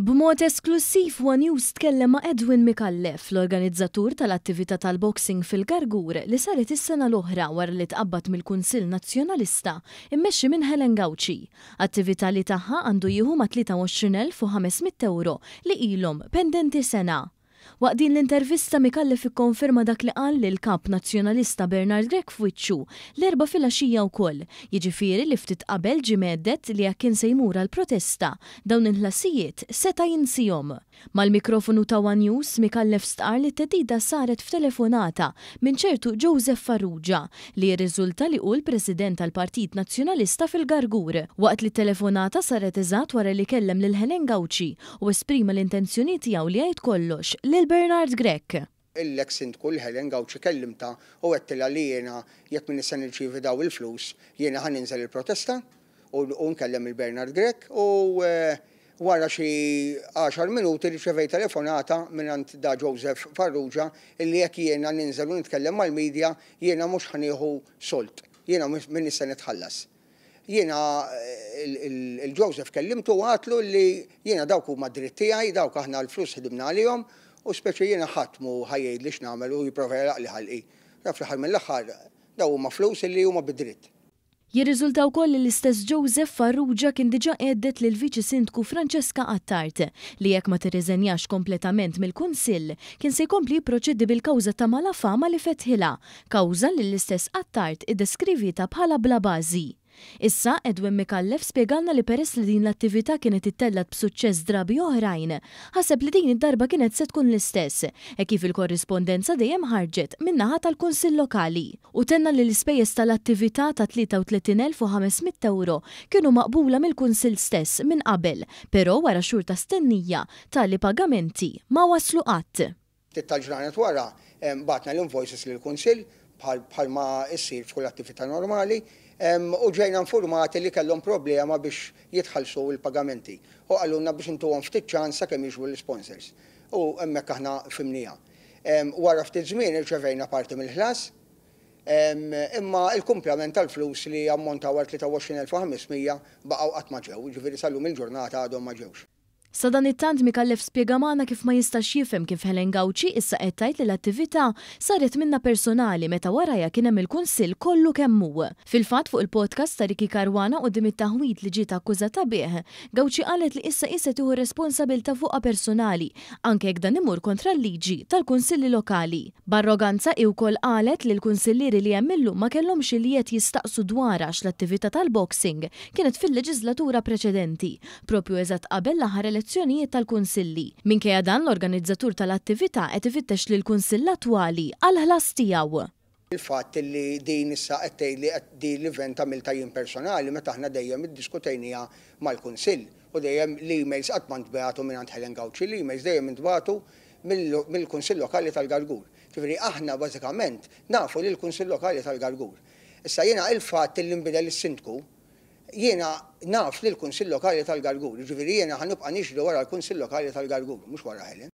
B'mod esklussiv One News tkellem ma' Edwin Micallef, l-organizzatur tal-attività tal-boxing fil-Gargur li saret is-sena l-oħra wara li tqabbad mill-Kunsill Nazzjonalista mmexxi minn Helen Gauci. Attività li tagħha għandu jieħu ma' 23,500 ewro li ilhom pendenti sena. Waqt din l-intervista Micallef ikkonferma dak li qal lill-Kap Nazzjonalista Bernard Grech f'wiċċu l-Erbgħa filgħaxija wkoll, jiġifieri li ftit qabel ġie mhedded li jekk kien se jmur għall-protesta, dawn il-ħlasijiet seta' jinsihom. Mal-mikrofonu ta' one News, Micallef stqarr li t-theddida saret f'telefonata minn ċertu Joseph Farrugia, li jirriżulta li hu l-President tal-Partit Nazzjonalista fil-Gargur, waqt li t-telefonata saret eżatt wara li kellem lil Helen Gauci u esprima l-intenzjoni tiegħu li jgħid kollox lil Bernard Grech. L-eks Sindku Helen Gauci kellimtha u għedtilha li jiena jekk m'iniex se nirċievi daw il-flus jiena ħa ninżel il-protesta u nkellem il Bernard Grech u wara xi 10 minuti riċevejt telefonata mingħand da Joseph Farrugia illi jekk jiena ninżel u nitkellem mal-media jiena mhux ħa nieħu sold, jiena m'iniex se nitħallas. Jiena il-Joseph kellimtu u għedtlu li jiena dawk huma dritt tiegħi, dawk aħna l-flus ħdimna għalihom u speċi jiena ħadd mhu ħa jgħidli x'nagħmel u jipprova jagħlaqli ħalqi. Da fl-aħħar mill-aħħar daw huma flus illi huma bid-dritt. Jirriżulta wkoll li l-istess Joseph Farrugia kien diġà hedded lil Viċi Sindku Francesca Attard li jekk ma tirriżenjax kompletament mill-Kunsill kien se jkompli jipproċedi bil-kawża ta' malafama li fetħilha, kawża li l-istess Attard iddeskrivitha bħala bla bażi. Issa, Edwin Micallef spjegalna li peress li din l-attività kienet ittellgħet b'suċċess drabi oħrajn, ħaseb li din id-darba kienet se tkun l-istess, e kif il-korrispondenza dejjem ħarġet min-naħa tal-Kunsill Lokali. U tenna li l-ispejjeż tal-attività ta' 33,500 euro kienu maqbula mill-Kunsill stess minn qabel, però wara xhur ta' stennija tali pagamenti ma waslu qatt. Ftit tal-ġranet wara bgħatna l-invoices lill-Kunsill bħal ma issir f'kull attività normali u ġejna informati li kellhom problema biex jitħallsu l-pagamenti u qalulna biex intuhom ftit ċans sakemm jiġu l-sponsors. U hemmhekk aħna fhimnieha. Wara ftit żmien irċevejna parti mill-ħlas, imma il-kumplament tal-flus li ammontaw għal 23,500 baqgħu qatt ma ġew, ġifieri sal-lum il-ġurnata għadhom ma ġewx. Sadanittant Micallef spjega magħna kif ma jistax jifhem kif Helen Gauci issa qed tgħid li l-attività saret minna personali meta warajha kien hemm il-Kunsill kollu kemm hu. Fil-fatt fuq il-podcast ta' Ricky Caruana quddiem it-taħwid li ġiet akkużata bih, Gauci qalet li issa hi se tieħu responsabilità fuqha personali anke jekk dan imur kontra l-liġi tal-kunsilli lokali. B'arroganza hi wkoll qalet li l-kunsillieri li hemm illum ma kellhomx il-jedd jistaqsu dwar għax l-attività tal-boxing kienet fil-leġislatura preċedenti, propju eżatt qabel l-aħħar elezzjonijiet tal-Kunsilli. Minkejja dan l-organizzatur tal-attività qed ifittex lill-Kunsill attwali għal ħlas tiegħu. Il-fatt li din issa qed tgħid li qed din l-event għamiltha jien personali meta aħna dejjem iddiskutejnieha mal-Kunsill u dejjem l-emails qatt ma ntbagħtu mingħand Helen Gauci, l-emails dejjem intbagħtu mill-Kunsill Lokali tal-Gargur. Ġifieri aħna bażikament nafu li l-Kunsill Lokali tal-Gargur. Issa jiena il-fatt li nbidel is-sindku jiena naf li l-Kunsill Lokali tal-Gargur, ġifieri jiena ħa nibqa' niġri wara l-Kunsill Lokali tal-Gargur, mhux wara Helen.